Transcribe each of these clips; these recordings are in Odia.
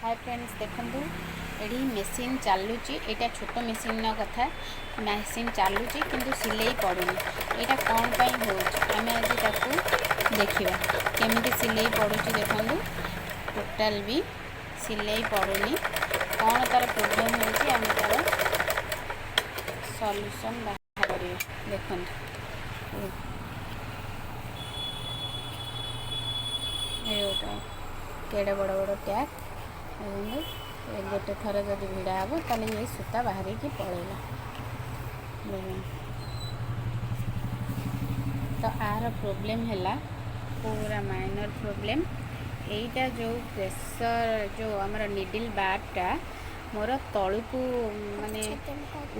ହାଏ ଫ୍ରେଣ୍ଡସ୍, ଦେଖନ୍ତୁ, ଏଠି ମେସିନ୍ ଚାଲୁଛି। ଏଇଟା ଛୋଟ ମେସିନ୍ର କଥା। ମେସିନ୍ ଚାଲୁଛି କିନ୍ତୁ ସିଲେଇ ପଡ଼ୁନି। ଏଇଟା କ'ଣ ପାଇଁ ହେଉଛି, ଆମେ ଆଜି ତାକୁ ଦେଖିବା। କେମିତି ସିଲେଇ ପଡ଼ୁଛି ଦେଖନ୍ତୁ। ଟୋଟାଲ୍ ବି ସିଲେଇ ପଡ଼ୁନି। କ'ଣ ତା'ର ପ୍ରୋବ୍ଲେମ୍ ହେଉଛି, ଆମେ ତା'ର ସଲ୍ୟୁସନ୍ ବାହାର କରିବା। ଦେଖନ୍ତୁ, ଏ ଗୋଟେ କେଡ଼େ ବଡ଼ ବଡ଼ ଟ୍ୟାକ୍ ଦେଖନ୍ତୁ। ଏ ଗୋଟେ ଥର ଯଦି ଭିଡ଼ା ହେବ, ତାହେଲେ ଇଏ ସୂତା ବାହାରିକି ପଳେଇଲା। ଦେଖନ୍ତୁ ତ, ଆର ପ୍ରୋବ୍ଲେମ୍ ହେଲା ପୁରା ମାଇନର୍ ପ୍ରୋବ୍ଲେମ୍। ଏଇଟା ଯେଉଁ ପ୍ରେସର୍, ଯେଉଁ ଆମର ନିଡ଼ିଲ୍ ବାର୍ଟା ମୋର ତଳକୁ, ମାନେ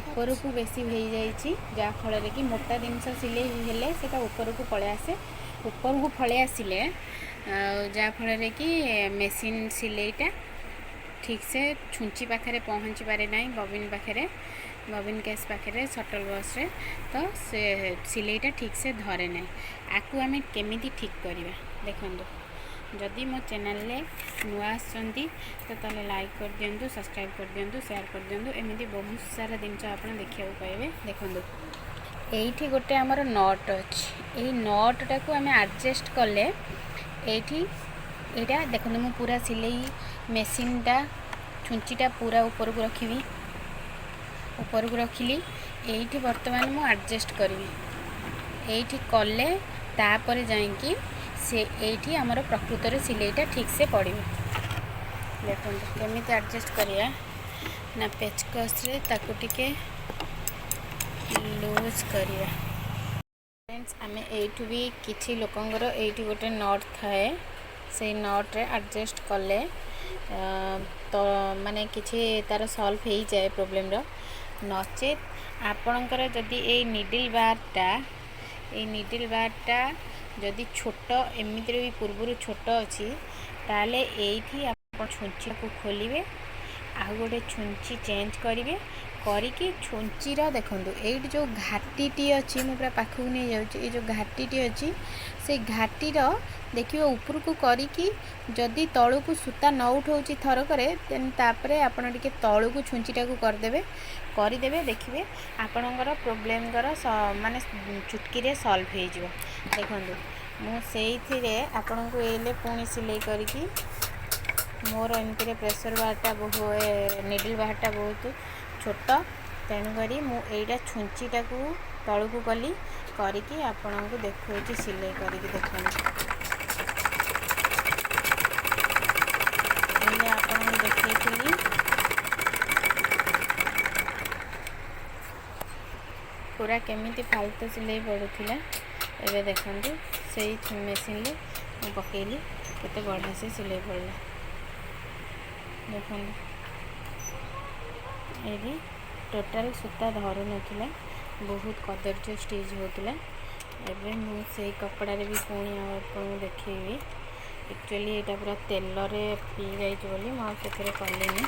ଉପରକୁ ବେଶୀ ହେଇଯାଇଛି, ଯାହାଫଳରେ କି ମୋଟା ଜିନିଷ ସିଲେଇ ହେଲେ ସେଇଟା ଉପରକୁ ପଳେଇ ଆସେ। ଉପରକୁ ପଳେଇ ଆସିଲେ ଆଉ ଯାହାଫଳରେ କି ମେସିନ୍ ସିଲେଇଟା ଠିକ୍ସେ ଛୁଞ୍ଚି ପାଖରେ ପହଞ୍ଚି ପାରେ ନାହିଁ, ବବିନ୍ ପାଖରେ, ବବିନ୍ କେସ୍ ପାଖରେ, ସଟଲ୍ ବସ୍ରେ ତ ସେ ସିଲେଇଟା ଠିକ୍ସେ ଧରେ ନାହିଁ। ଆକୁ ଆମେ କେମିତି ଠିକ୍ କରିବା ଦେଖନ୍ତୁ। ଯଦି ମୋ ଚ୍ୟାନେଲରେ ନୂଆ ଆସିଛନ୍ତି ତ ତାହେଲେ ଲାଇକ୍ କରିଦିଅନ୍ତୁ, ସବସ୍କ୍ରାଇବ୍ କରିଦିଅନ୍ତୁ, ସେୟାର କରିଦିଅନ୍ତୁ। ଏମିତି ବହୁତ ସାରା ଜିନିଷ ଆପଣ ଦେଖିବାକୁ ପାଇବେ। ଦେଖନ୍ତୁ, ଏଇଠି ଗୋଟେ ଆମର not ଅଛି। ଏଇ ନଟ୍ଟାକୁ ଆମେ ଆଡ଼ଜଷ୍ଟ କଲେ ଏଇଠି, ଏଇଟା ଦେଖନ୍ତୁ, ମୁଁ ପୁରା ସିଲେଇ ମେସିନ୍ଟା ଛୁଞ୍ଚିଟା ପୁରା ଉପରକୁ ରଖିବି। ଉପରକୁ ରଖିଲି। ଏଇଠି ବର୍ତ୍ତମାନ ମୁଁ ଆଡ଼ଜଷ୍ଟ କରିବି। ଏଇଠି କଲେ ତାପରେ ଯାଇକି ସେ ଏଇଠି ଆମର ପ୍ରକୃତରେ ସିଲେଇଟା ଠିକ୍ସେ ପଡ଼ିବ। ଦେଖନ୍ତୁ, କେମିତି ଆଡ଼ଜଷ୍ଟ କରିବା ନା, ପେଚକସରେ ତାକୁ ଟିକେ ଲୁଜ୍ କରିବା। ଫ୍ରେଣ୍ଡସ୍, ଆମେ ଏଇଠୁ ବି କିଛି ଲୋକଙ୍କର ଏଇଠି ଗୋଟେ not ଥାଏ, ସେଇ ନଟ୍ରେ ଆଡ଼ଜଷ୍ଟ କଲେ ତ ମାନେ କିଛି ତା'ର ସଲ୍ଭ ହେଇଯାଏ ପ୍ରୋବ୍ଲେମ୍ର। ନଚେତ୍ ଆପଣଙ୍କର ଯଦି ଏଇ ନିଡ଼ିଲ୍ ବାର୍ଟା ଯଦି ଛୋଟ, ଏମିତିରେ ବି ପୂର୍ବରୁ ଛୋଟ ଅଛି, ତାହେଲେ ଏଇଠି ଆପଣ ଛୁଞ୍ଚିକୁ ଖୋଲିବେ, ଆଉ ଗୋଟେ ଛୁଞ୍ଚି ଚେଞ୍ଜ କରିବେ। କରିକି ଛୁଞ୍ଚିର ଦେଖନ୍ତୁ, ଏଇଠି ଯେଉଁ ଘାଟିଟି ଅଛି, ମୁଁ ପୁରା ପାଖକୁ ନେଇଯାଉଛି। ଏଇ ଯେଉଁ ଘାଟିଟି ଅଛି, ସେଇ ଘାଟିର ଦେଖିବେ, ଉପରକୁ କରିକି ଯଦି ତଳକୁ ସୂତା ନ ଉଠଉଛି ଥରକରେ, ଦେନ୍ ତାପରେ ଆପଣ ଟିକେ ତଳକୁ ଛୁଞ୍ଚିଟାକୁ କରିଦେବେ। କରିଦେବେ, ଦେଖିବେ ଆପଣଙ୍କର ପ୍ରୋବ୍ଲେମଙ୍କର ମାନେ ଚୁଟକିରେ ସଲ୍ଭ ହେଇଯିବ। ଦେଖନ୍ତୁ, ମୁଁ ସେଇଥିରେ ଆପଣଙ୍କୁ ଏଇଲେ ପୁଣି ସିଲେଇ କରିକି, ମୋର ଏମିତିରେ ପ୍ରେସର୍ ବାରଟା ବହୁ, ନିଡ଼ିଲ୍ ବାରଟା ବହୁତ ଛୋଟ, ତେଣୁକରି ମୁଁ ଏଇଟା ଛୁଞ୍ଚିଟାକୁ ତଳକୁ କଲି। କରିକି ଆପଣଙ୍କୁ ଦେଖାଉଛି ସିଲେଇ କରିକି। ଦେଖନ୍ତୁ, ଏଇଲେ ଆପଣଙ୍କୁ ଦେଖେଇଥିଲି ପୁରା କେମିତି ଫାଲତୁ ସିଲେଇ ପଡ଼ୁଥିଲା। ଏବେ ଦେଖନ୍ତୁ, ସେଇ ମେସିନ୍ରେ ମୁଁ ପକେଇଲି, କେତେ ବଢ଼ିଆ ସେ ସିଲେଇ ପଡ଼ିଲା। ଦେଖନ୍ତୁ, ଏଇଠି ଟୋଟାଲ୍ ସୂତା ଧରୁନଥିଲା, ବହୁତ କଦର୍ଯ୍ୟ ଷ୍ଟିଚ୍ ହେଉଥିଲା। ଏବେ ମୁଁ ସେଇ କପଡ଼ାରେ ବି ପୁଣି ଆଉ ଆପଣଙ୍କୁ ଦେଖେଇବି। ଆକ୍ଚୁଆଲି ଏଇଟା ପୁରା ତେଲରେ ପିଇ ଯାଇଛି ବୋଲି ମୁଁ ଆଉ ସେଥିରେ କଲିନି।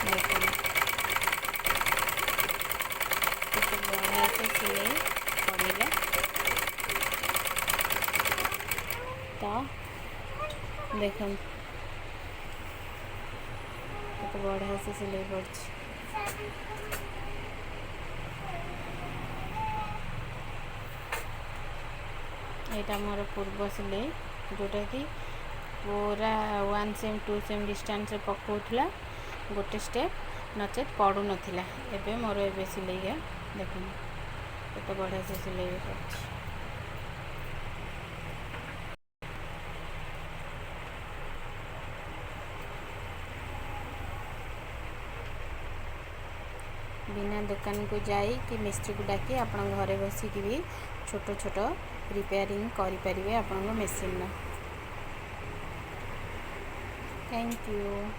ଦେଖନ୍ତୁ, କେତେ ବଢ଼ିଆ ସେ ସିଲେଇ ପଡ଼ିଲା। ତ ଦେଖନ୍ତୁ, କେତେ ବଢ଼ିଆ ସେ ସିଲେଇ ପଡ଼ିଛି। ଏଇଟା ମୋର ପୂର୍ବ ସିଲେଇ, ଯେଉଁଟାକି ପୁରା 1 ସେମ୍ 2 ସେମ୍ ଡିଷ୍ଟାନ୍ସରେ ପକାଉଥିଲା ଗୋଟେ ଷ୍ଟେପ୍, ନଚେତ୍ ପଡ଼ୁନଥିଲା। ଏବେ ମୋର ଏବେ ସିଲେଇଆ ଦେଖନ୍ତୁ, କେତେ ବଢ଼ିଆ ସେ ସିଲେଇ ପଡ଼ିଛି। ବିନା ଦୋକାନକୁ ଯାଇ କି ମିସ୍ତ୍ରୀକୁ ଡାକି ଆପଣ ଘରେ ବସିକି ବି ଛୋଟ ଛୋଟ ରିପେୟାରିଂ କରିପାରିବେ ଆପଣଙ୍କ ମେସିନ୍ର। Thank you.